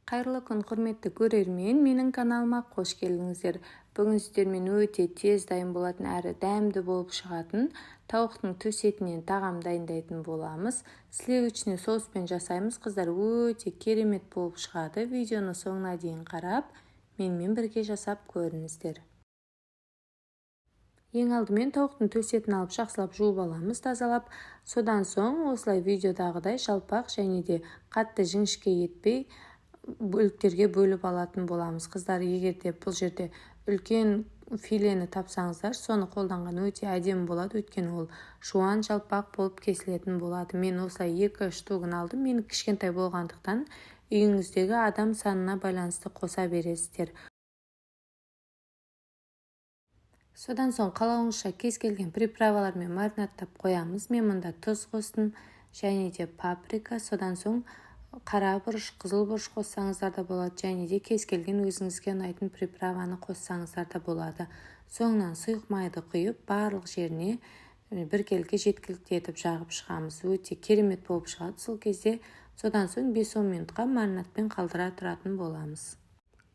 Қайырлы күн, құрметті көрермен! Менің каналыма қош келдіңіздер. Бүгін сіздермен өте тез дайын болатын әрі дәмді болып шығатын тауықтың төс етінен тағам дайындайтын боламыз. Сливочный соуспен жасаймыз, қыздар, өте керемет болып шығады. Видеоны соңына дейін қарап, менімен бірге жасап көріңіздер. Ең алдымен тауықтың төс етін алып, жақсылап жуып аламыз, тазалап. Содан соң осылай видеодағыдай жалпақ және де қатты жіңішке етпей бөліктерге бөліп алатын боламыз. Қыздар, егер де бұл жерде үлкен филені тапсаңыздар, соны қолданған өте әдемі болады, өйткені ол жуан, жалпақ болып кесілетін болады. Мен осылай 2 штугін алдым. Мен кішкентай болғандықтан, үйіңіздегі адам санына байланысты қоса бересіздер. Содан соң қалауыңызша кез келген приправалармен маринадтап қоямыз. Мен мұнда тұз қостым және де паприка, содан соң қара бұрыш, қызыл бұрыш қоссаңыздар да болады және де кез келген өзіңізге ұнайтын приправаны қоссаңыздар да болады. Соңынан сұйық майды құйып, барлық жеріне біркелкі жеткілікті етіп жағып шығамыз. Өте керемет болып шығады сол кезде. Содан соң 5-10 минутқа маринадпен қалдыра тұратын боламыз.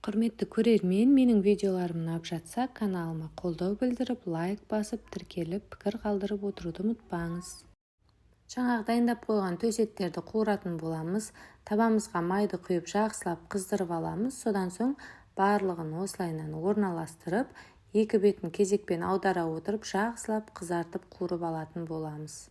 Құрметті көрермен, менің видеоларым ұнап жатса, каналыма қолдау білдіріп, лайк басып, тіркеліп, пікір қалдырып отыруды ұмытпаңыз. Жаңағы дайындап қойған төс еттерді қуыратын боламыз. Табамызға майды құйып, жақсылап қыздырып аламыз. Содан соң барлығын осылайынан орналастырып, екі бетін кезекпен аудара отырып, жақсылап қызартып, қуырып алатын боламыз.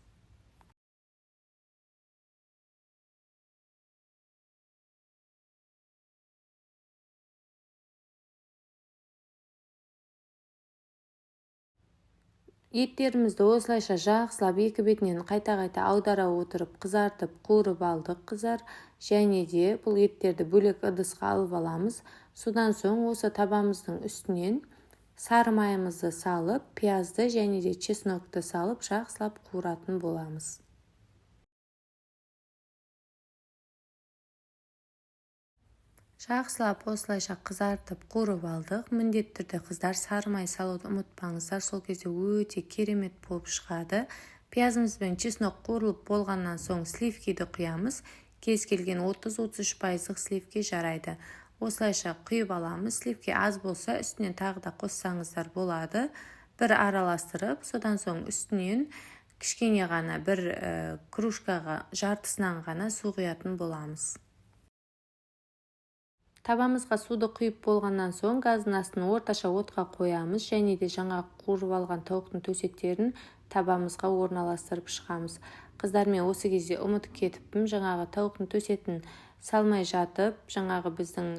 Еттерімізді осылайша жақсылап екі бетінен қайта-қайта аудара отырып, қызартып, қуырып алдық, қыздар. Және де бұл еттерді бөлек ыдысқа алып аламыз. Содан соң осы табамыздың үстінен сары майымызды салып, пиязды және де чеснокты салып, жақсылап қуыратын боламыз. Жақсылап осылайша қызартып, қуырып алдық. Міндетті түрде, қыздар, сары май салуды ұмытпаңыздар, сол кезде өте керемет болып шығады. Пиязымыз бен чеснок қуырылып болғаннан соң сливкиді құямыз. Кез келген 30-33 пайыздық сливки жарайды. Осылайша құйып аламыз. Сливки аз болса, үстінен тағы да қоссаңыздар болады. Бір араластырып, содан соң үстінен кішкене ғана бір кружкаға жартысынан ғана су құятын боламыз. Табамызға суды құйып болғаннан соң газдың астын орташа отқа қоямыз және де жаңа қуырып алған тауықтың төс еттерін табамызға орналастырып шығамыз. Қыздар, мен осы кезде ұмытып кетіппін, жаңағы тауықтың төс етін салмай жатып, жаңағы біздің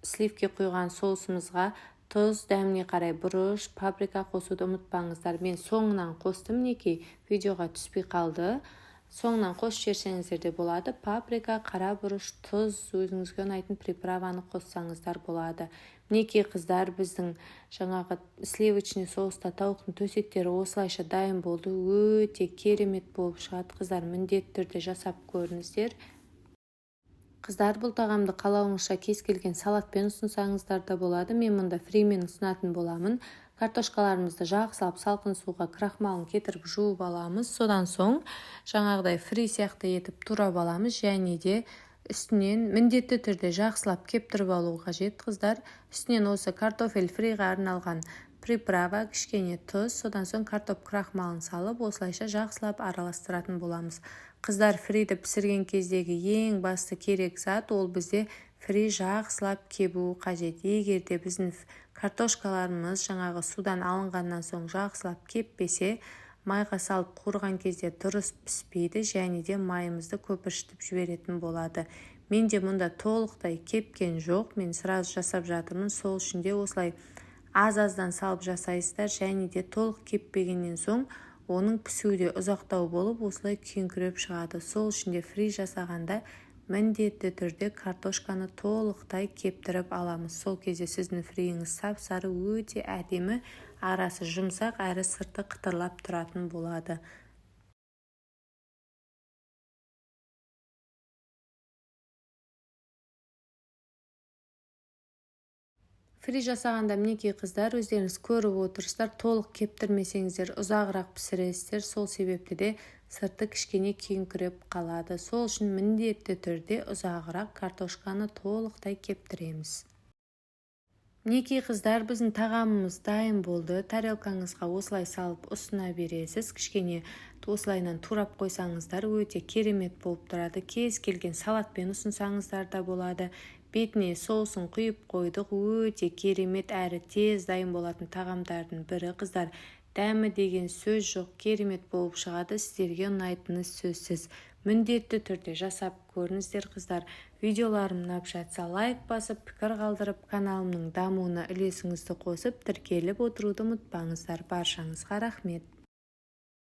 сливки құйған соусымызға тұз, дәміне қарай бұрыш, паприка қосуды ұмытпаңыздар. Мен соңынан қостым, мінекей, видеоға түспей қалды. Соңынан қосып жіберсеңіздер де болады. Паприка, қара бұрыш, тұз, өзіңізге ұнайтын приправаны қоссаңыздар болады. Мінекей, қыздар, біздің жаңағы сливочный соуста тауықтың төс еттері осылайша дайын болды. Өте керемет болып шығады, қыздар, міндетті түрде жасап көріңіздер. Қыздар, бұл тағамды қалауыңызша кез келген салатпен ұсынсаңыздар да болады. Мен мұнда фримен ұсынатын боламын. Картошкаларымызды жақсылап салқын суға крахмалын кетіріп жуып аламыз. Содан соң жаңағыдай фри сияқты етіп турап аламыз және де үстінен міндетті түрде жақсылап кептіріп алу қажет, қыздар. Үстінен осы картофель фриға арналған приправа, кішкене тұз, содан соң картоп крахмалын салып, осылайша жақсылап араластыратын боламыз. Қыздар, фриді пісірген кездегі ең басты керек зат ол бізде фри жақсылап кебуі қажет. Егер де біздің картошкаларымыз жаңағы судан алынғаннан соң жақсылап кеппесе, майға салып қуырған кезде дұрыс піспейді және де майымызды көпіршітіп жіберетін болады. Менде мұнда толықтай кепкен жоқ, мен сразу жасап жатырмын. Сол үшін де осылай аз-аздан салып жасайсыздар және де толық кеппегеннен соң оның пісуі де ұзақтау болып, осылай күйіңкіреп шығады. Сол үшін де фри жасағанда міндетті түрде картошканы толықтай кептіріп аламыз. Сол кезде сіздің фриіңіз сап-сары, өте әдемі, арасы жұмсақ әрі сырты қытырлап тұратын болады. Фри жасағанда, мінекей, қыздар, өздеріңіз көріп отырсыздар, толық кептірмесеңіздер, ұзағырақ пісіресіздер. Сол себепті де Сырты кішкене күйіңкіреп қалады. Сол үшін міндетті түрде ұзағырақ картошканы толықтай кептіреміз. Мінекей, қыздар, біздің тағамымыз дайын болды. Тарелкаңызға осылай салып ұсына бересіз. Кішкене осылайынан турап қойсаңыздар, өте керемет болып тұрады. Кез келген салатпен ұсынсаңыздар да болады. Бетіне соусын құйып қойдық. Өте керемет әрі тез дайын болатын тағамдардың бірі, қыздар. Дәмі деген сөз жоқ, керемет болып шығады. Сіздерге ұнайтыны сөзсіз. Міндетті түрде жасап көріңіздер, қыздар. Видеоларым ұнап жатса, лайк басып, пікір қалдырып, каналымның дамуына үлесіңізді қосып, тіркеліп отыруды ұмытпаңыздар. Баршаңызға рахмет.